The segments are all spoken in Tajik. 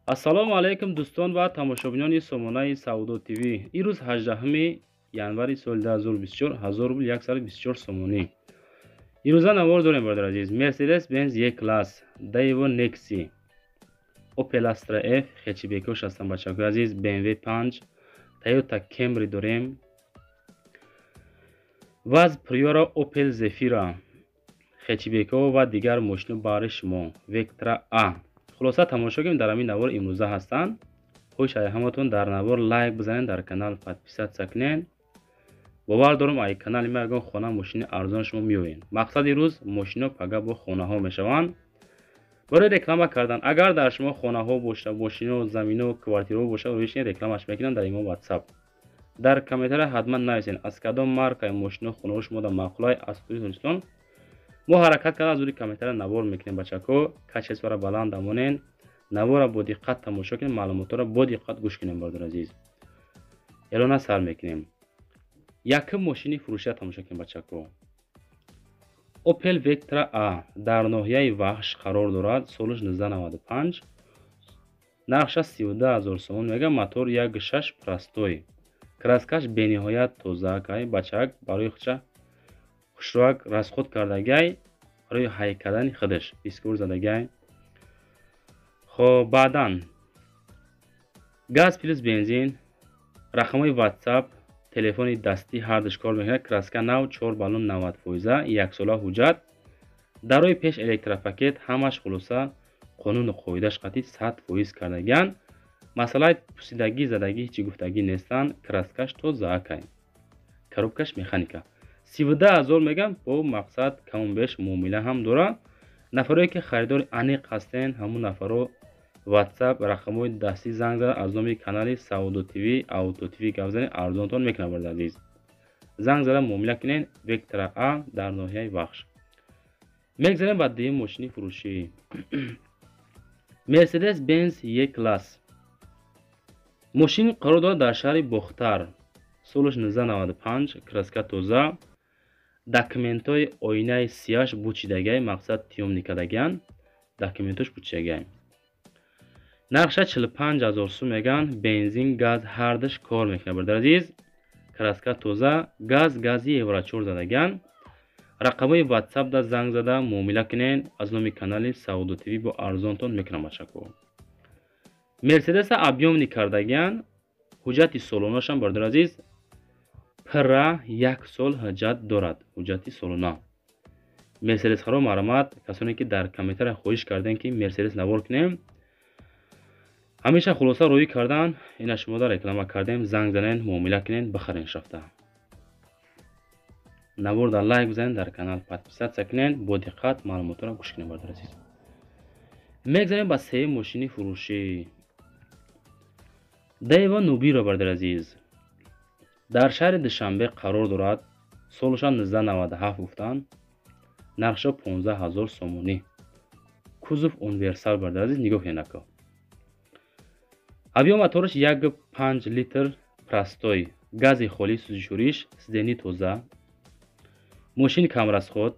Ассалому алайкум, дӯстон ва тамошобинони сомонаи Савдо ТВ. Имрӯз 18 январи соли 2024, 1000 рубл 124 сомонӣ. Имрӯза навор дорем, бародари азиз: Мерседес Бенз Е класс, Daewoo Nexi, Opel Astra F, хэтчбекош ҳастанд, бачаҳои азиз, BMW 5, Toyota Camry дорем, ВАЗ Приора, Opel Zafira, хэтчбекҳо ва дигар мошино баҳри шумо, Vectra A. Хулоса, тамошо кунем, дар ҳамин навор имрӯза ҳастанд. Хоҳиш ай ҳаматон, дар навор лайк бизанед, дар канал подписаться кунед. Бовар дорам, ай канали ма ягон хона, мошини арзон шумо меоед. Мақсади рӯз мошино пага бо хонаҳо мешаванд. Барои реклама кардан, агар дар шумо хонаҳо боша, мошино, замино, квартираҳо боша, рӯишин рекламаш мекунам дар имо, WhatsApp. Дар комментария ҳатман нависед, аз кадом маркаи мошино, хонаҳо шумо дар маъқулай аз ҳудуди Тоҷикистон. Мо ҳаракат карда аз рӯи комментария навор мекунем. Бачако, качествора баланд амонен, навора бо диққат тамошо кунем, маълумотҳоро бо диққат гӯш кунем. Бародари азиз, эълона сар мекунем. Якум мошини фурӯшия тамошо кунем, бачако. Opel Vectra A дар ноҳияи Вахш қарор дорад, солаш 1995, нархша 32 ҳазор сомон мега, мотор 1.6 простой, краскаш бениҳоят тоза. Кай бачак барои худша хушроак расход кардагай, барои ҳай кардани худаш бискор задагай. Хоб, баъдан газ плюс бензин, рақамҳои WhatsApp, телефони дастӣ ҳардуш кор мекунад, краска нав, чор баллон 90 фоиза, яксола ҳуҷҷат, дарои пеш электропакет, ҳамаш хулоса қонуну қоидаш қатъи 100% кардагианд. Масъалаи пусидагӣ, задагӣ ҳечи гуфтагӣ нестанд. Краскаш тоза акай, коробкаш механика. 32 ҳазор мегам, бо мақсад каму беш муомила ҳам дорад. Нафарое ки харидори аниқ ҳастен, ҳамун нафарро WhatsApp, рақамҳои дастӣ занг зада, аз номи канали Савдо ТВ, Авто ТВ гап занед, арзонтон мекунад. Бародари азиз, занг зада муомила кунед. Вектра А дар ноҳияи Вахш. Мегзарем ба дуюм мошини фурӯшӣ. Мерседес Бенз Е класс, мошин қарор дорад дар шаҳри Бохтар, солаш 1995, краска тоза, документҳои оинаи сияш бучидагай, мақсад тёмный кардагианд, документош бучидагай. Нархша 45 ҳазор сум меган, бензин, газ ҳардуш кор мекунад. Бародари азиз, краска тоза, газ, гази евро 4 задагианд. Рақамҳои WhatsApp да занг зада муомила кунед, аз номи канали Савдо ТВ бо арзонтон мекунам, бачако. Мерседеса объёмный кардагианд, ҳуҷҷати солонашам, бародари азиз, пурра як сол ҳуҷҷат дорад, ҳуҷҷати солона. Мерседесхаро марҳамат, касоне ки дар комментария хоҳиш кардем, ки Мерседес навор кунем, ҳамеша хулоса роӣ кардан, ина шумода реклама кардем. Занг занед, муомила кунед, бихарен шафта. Навор дар лайк бизанед, дар канал подписаться кунед, бо диққат маълумотҳоро гӯш кунед, бародари азиз. Мегзарем ба сеюм мошини фурӯшӣ. Дэева Нубиро, бародари азиз, дар шаҳри Душанбе қарор дорад, солаша 1997 гуфтанд, нархша 15 ҳазор сомонӣ, кузов универсал. Бародари азиз, нигоҳ кунед, ако объём мотораш 1,5 литр простой, гази холӣ, сӯзишвориш, сиденье тоза, мошини камрасход,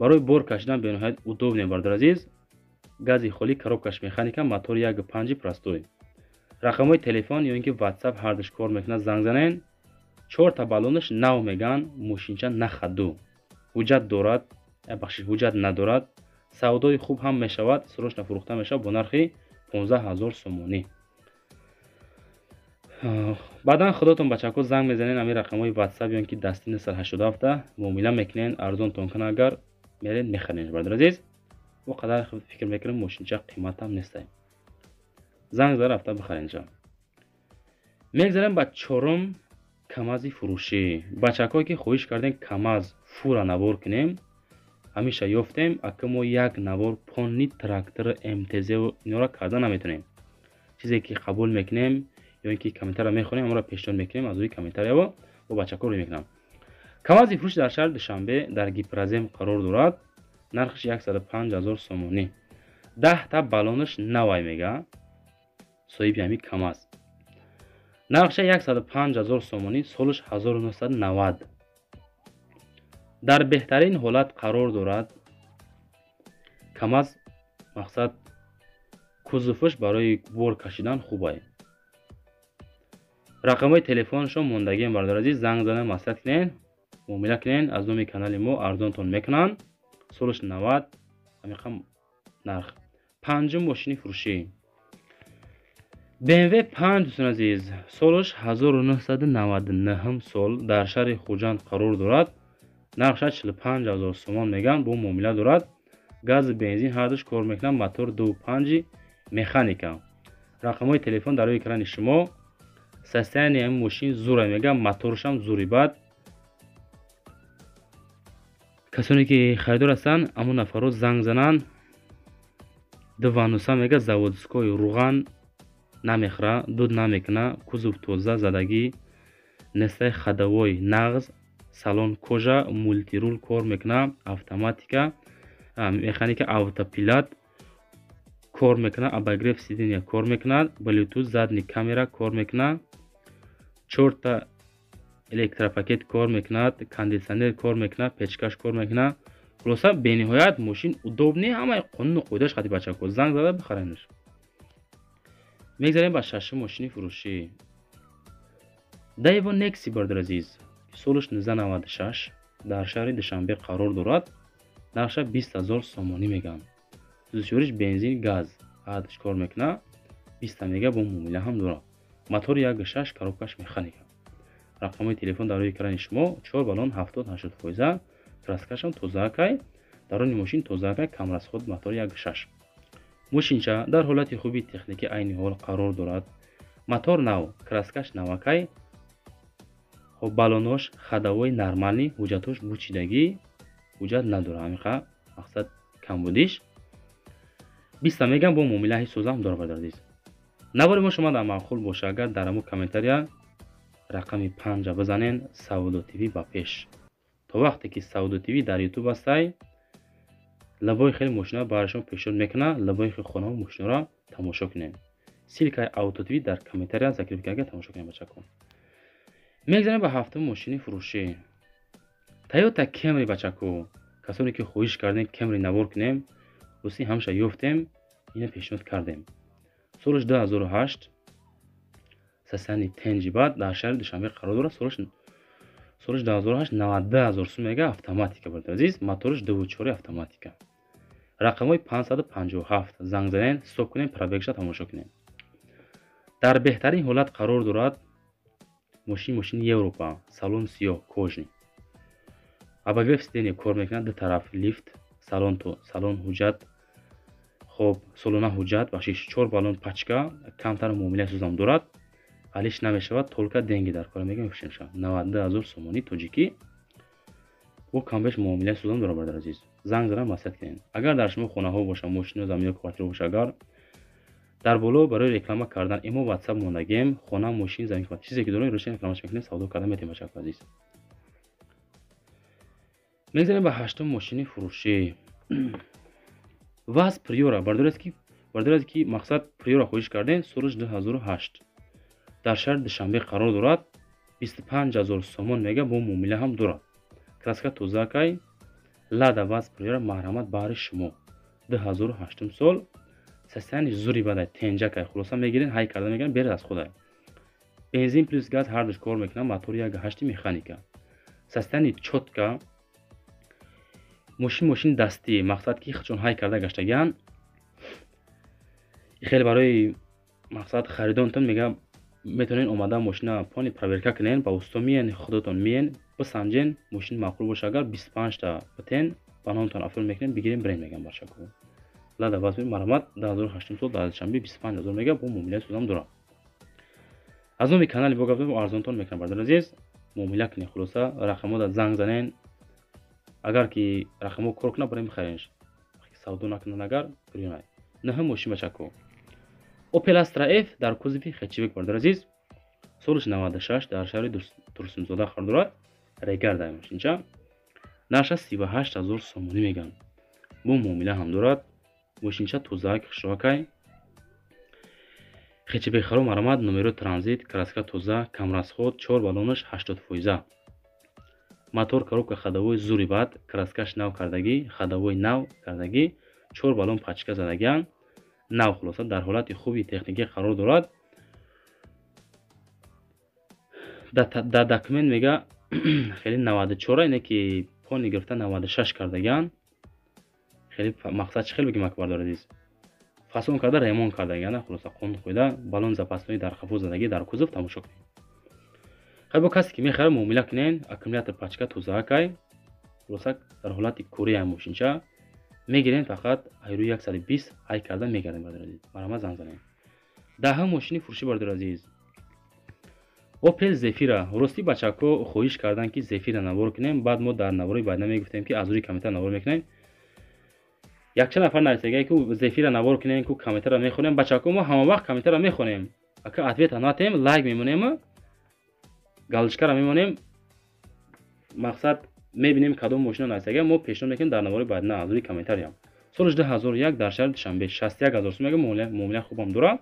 барои бор кашидан бениҳоят удобный. Бародари азиз, гази холӣ, коробкаш механика, мотор 1,5 простой, рақамҳои телефон ё ин ки WhatsApp ҳардуш кор мекунад, занг занед. Чорта баллонаш нав меган, мошинча на ходу, ҳуҷҷат дорад, бахшиш, ҳуҷҷат надорад. Савдои хуб ҳам мешавад, срочно фурӯхта мешавад бо нархи 15 ҳазор сомонӣ. Баъдан худотон, бачако, занг мезанед ҳамин рақамҳои WhatsApp ё ин ки дасти 987 муомила мекунед, арзонтон кунад, агар меред, мехаред. Бародари азиз, о қадар фикр мекунем, мошинча қиматам нестай, занг зада рафта бихаренҷа. Мегзарем ба чорум Камази фурӯшӣ. Бачакое ки хоҳиш кардем, Камаз фура навор кунем, ҳамеша ёфтем. Ака, мо як навор пони трактор, МТЗ инора карда наметонем. Чизе ки қабул мекунем ё ин ки комментария мехонем, амро пешниҳод мекунем, аз рӯи комментарияво бо бачако рӯй мекунам. Камази фурӯши дар шаҳри Душанбе, дар Гипрозем қарор дорад, нархаш 105 ҳазор сомонӣ, 10та баллонаш навай мега соҳиби ҳамин Камаз. Нархша 105 ҳазор сомонӣ, солаш 1990, дар беҳтарин ҳолат қарор дорад Камаз. Мақсад, Кузоваш барои бор кашидан хубай. Рақамҳои телефоншон мондагиам, бародари азиз, занг зада маслиҳат кунед, муомила кунед, аз номи канали мо арзонтон мекунанд. Солаш 90, ҳамиқа нарх. Панҷум мошини фурӯшӣ BMW 5, дӯстони азиз, солаш 1999 сол, дар шаҳри Хуҷанд қарор дорад. Нархша 45 000 сомон меган, бо муомила дорад. Гази, бензин ҳардуш кор мекунад, мотор 2.5 механика. Рақамҳои телефон дар рӯи экрани шумо. Состояние ҳамин мошин зура меган, моторшам зури бад. Касоне ки харидор ҳастанд, ҳамон нафарҳо занг зананд. Дувануса мега, заводской, руған намехӯра, дуд намекуна, кузов тоза, задагӣ нестай, ходовой нағз, салон кожа, мультируль кор мекуна, автоматика, механика, автопилот кор мекуна, обогрев сиденья кор мекунад, блютуз, задний камера кор мекуна, чорта электропакет кор мекунад, кондитсионер кор мекунад, печкаш кор мекунад. Хулоса, бениҳоят мошин удобный, ҳамаи қонуну қоидааш қати, бачако, занг зада бихаренаш. Мегзарем ба шашум мошини фурӯшӣ. Daewoo Nexia, бародари азиз, солаш 1996, дар шаҳри Душанбе қарор дорад. Нархша 20 000 сомонӣ мегӯянд. Сӯзишвориш бензин, газ ҳардуш кор мекунад, 20 мега, бо муомила ҳам дорад. Мотори 1.6, коробкаш механика. Рақамҳои телефон дар рӯи экрани шумо. Чор баллон 70-80 фоиза, краскашам тозаакай, даруни мошин тозаакай, камрасход, мотори 1.6. Мошинча дар ҳолати хуби техникӣ айни ҳол қарор дорад. Мотор нав, краскаш навакай, хоб, баллонош ходовой нормальный, ҳуҷҷатош бучидагӣ, ҳуҷҷат надорад, ҳамиқа мақсад камбудиш. 20 мегам, бо муомила ҳис созам дорад, бародари азиз. Навори мо шумо дар маъқул боша, агар дар ҳамун комментария рақами 5-а бизанен. Савдо ТВ ба пеш! То вақте ки Савдо ТВ дар Ютуб ҳастай, лабои хеле мошинаро барои шумо пешниҳод мекунад, лабои хеле хонаҳо мошинаро тамошо кунед. Ссылкаи Авто ТВ дар комментария закреп карда, тамошо кунед, бачако. Мегзарем ба ҳафтум мошини фурӯшӣ. Тойота Кемри, бачако. Касоне ки хоҳиш кардем Кемри навор кунем, рости ҳамаша ёфтем, ина пешниҳод кардем. Солаш 2008, состояние тенҷи бад, дар шаҳри Душанбе қарор дорад. Солаш 2008, 92 000 сум мега, автоматика, бародари азиз, мотораш 2.4 автоматика. Рақамҳои 557, занг занен, стоп кунем, пробегша тамошо кунем. Дар беҳтарин ҳолат қарор дорад мошин, мошини Европа, салон сиёҳ, кожаный, обогрев сиденья кор мекунад, ду тараф лифт, салон то салон ҳуҷҷат, хоб, солона ҳуҷҷат, бахшиш, чор баллон пачка, камтар муомилаи сӯзам дорад, алиш намешавад, только деньги дар кора мегӯям, мефурӯшем. 92 000 сомонӣ тоҷикӣ, бо камбеш муомилаи сӯзам дорад, бародари азиз. Занг зада маслиҳат кунед. Агар дар шумо хонаҳо боша, мошину, замино, квартира боша, агар дар боло барои реклама кардан имо, ватсап мондагем, хона, мошин, замин, чизе ки дорем, рӯшан рекламаш мекунем, савдо карда метавонем, бачако азиз. Мегзарем ба ҳаштум мошини фурӯшӣ. ВАЗ Приора, бародаре ки мақсад Приора хоҳиш кардем, солаш 2008, дар шаҳри Душанбе қарор дорад. 25 000 сомон мега, бо муомила ҳам дорад. Краска тозаакай. Лада ВАЗ Приора, марҳамат баҳри шумо. 2008 сол, состояние зури бадай, тенҷакай. Хулоса, мегирен, ҳай карда мегирен, беред аз худай. Бензин плюс газ ҳардуш кор мекунад, мотори 1.8 механика. Состояние чётко. Мошин мошини дастӣ, мақсад ки чун ҳай карда гаштагиан. Хеле барои мақсад харидонтон мега, метавонед омада мошина полный проверка кунен, ба усто миен, худатон миен, бисанҷен, мошин маъқул боша, агар 25-та битен, ба номтон оформ мекунем, бигирем, бирем, мегам, бачако. Лада ВАЗ, марҳамат, 2008 сол, дар Душанбе, 25 000 мега, бо муомилаи сӯзам дорад. Аз номи канали бо гап арзонтон мекунам, бародари азиз, муомила кунед. Хулоса, рақамҳода занг занен, агар ки рақамҳо кор кунад, барем бихаренш, савдо накунанд, агар гирёнай. Наҳум мошин, бачако, Opel Astra F дар кузови хэтчбек, бародари азиз, солаш 96, дар шаҳри Турсунзода қарор дорад. Регарда мошинча. Нархаш 38 000 сомонӣ мегӯянд, бо муомила ҳам дорад. Мошинча тозаак, хушрӯакай, хэтчбек харо, марҳамат, номеро транзит, краска тоза, камрасход, чор баллонаш 80 фоиза, мотор, коробка ходовой зури бад, краскаш нав кардагӣ, ходовой нав кардагӣ, чор баллон пачка задагианд. Нав хулоса дар ҳолати хуби техникӣ қарор дорад. Дар документ мега хеле 94, ине ки пони гирифта 96 кардаган. Хеле мақсад чӣ хел бигем ака бародари азиз? Фасон карда ремонт кардаган, хулоса қонун қоида, баллон запасной дар қафо задагӣ дар кузов тамошо кунед. Хай бо касе ки мехарад муомила кунед, аккумулятор пачка тозаакай. Хулоса дар ҳолати курия мошинча мегирем, фақат айрӯи 120 ҳай карда мегардем бародари азиз. Марҳамат занг занед. Даҳум мошини фурӯшӣ бародари азиз. Opel Zafira. Ростӣ бачако хоҳиш карданд ки Zafira навор кунем, баъд мо дар навори баъдна мегуфтем ки аз рӯи комментар навор мекунем. Якчанд нафар нависагае ки Zafira навор кунем, ку комментарро мехонем. Бачако мо ҳама вақт комментарро мехонем. Ака ответа натем, лайк мемонем, галочкаро мемонем. Мақсад мебинем кадом мошина нависагае, мо пешниҳод мекунем дар навори баъдна аз рӯи комментариям. Соли 2001 дар шаҳри Душанбе 61000 сум мега, муомила хубам дорад.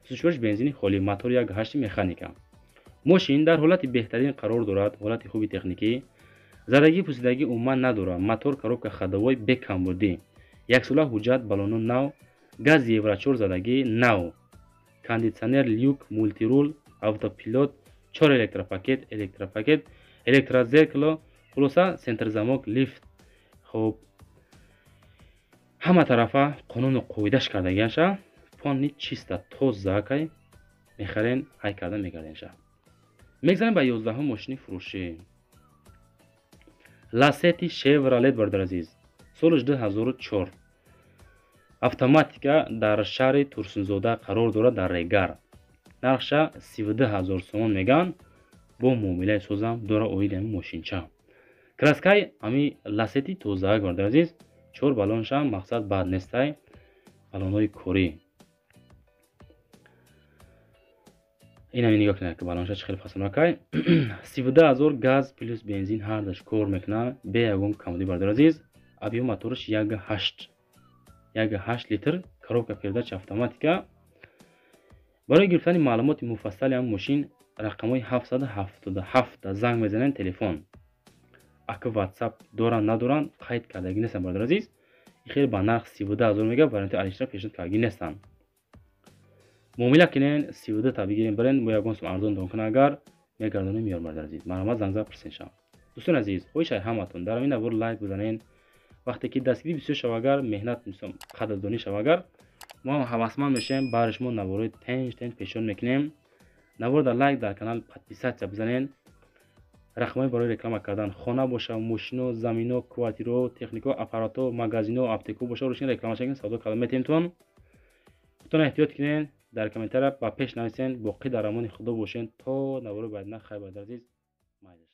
Сӯзишвориш бензини холӣ, мотор 1.8 механика. Мошин дар ҳолати беҳтарин қарор дорад, ҳолати хуби техникӣ. Задагӣ пусидагӣ умуман надорад. Мотор коробка ходовой бекамбудӣ. Яксола ҳуҷҷат, баллоно нав, газ евро 4 задагӣ нав. Кондитсионер, люк, мультирул, автопилот, 4 электропакет, электропакет, электрозеркало, хулоса центрзамок, лифт. Хоб ҳама тарафа қонуну қоидаш кардагианша, пони чиста тоза кай мехарен, ҳай карда мегарденша. Мегзарем ба 11-ум мошини фурӯшӣ. Ласети Chevrolet бародари азиз. Соли 2004. Автоматика дар шаҳри Турсунзода қарор дорад дар Регар. Нархша 32000 сомон меган, бо муомилаи созам дора оиди ҳамин мошинча. Краскаи ҳами Ласети тозаак бародари азиз, 4 баллонша мақсад бад нестай, баллонҳои корӣ. Инами нигоҳ кунед ки баллонша чӣ хеле фасонакай. 32000 газ плюс бензин ҳардаш кор мекунад, бе ягон камбудӣ бародари азиз. Объем мотораш 1.8 литр, коробка передача автоматика. Барои гирифтани маълумоти муфассали ҳам мошин рақамҳои 777 занг мезанед телефон. Ака WhatsApp доранд надоранд қайд кардагӣ нестанд бародари азиз. Хеле ба нарх 32000 мега, варианти алиштара пешниҳод кардагӣ нестанд. Муомила кунед, 32 та бигирем барен, бо ягон сум арзон дон кунад агар мегардонем меёр бародари азиз. Марҳамат занг зада пурсен шав. Дӯстони азиз, хоҳиш ҳаматон дар ҳамин навор лайк бизанед. Вақте ки дастгирӣ бисёр шава агар, меҳнат қадрдонӣ шава агар, мо ҳам ҳавасманд мешавем, баъри шумо наворои тенҷ тенҷ пешниҳод мекунем. Навор дар лайк, дар канал подписатсия бизанед. Рақамҳои барои реклама кардан хона боша, мошино, замино, квартираҳо, технико, аппаратҳо, магазино, аптекаҳо боша, рӯшин реклама шакин савдо карда метавонед. Худтон эҳтиёт кунед, дар комментария ба пеш нависен, боқӣ дар амони Худо бошен. То навори баъдина хайр бародари азиз, майлаш.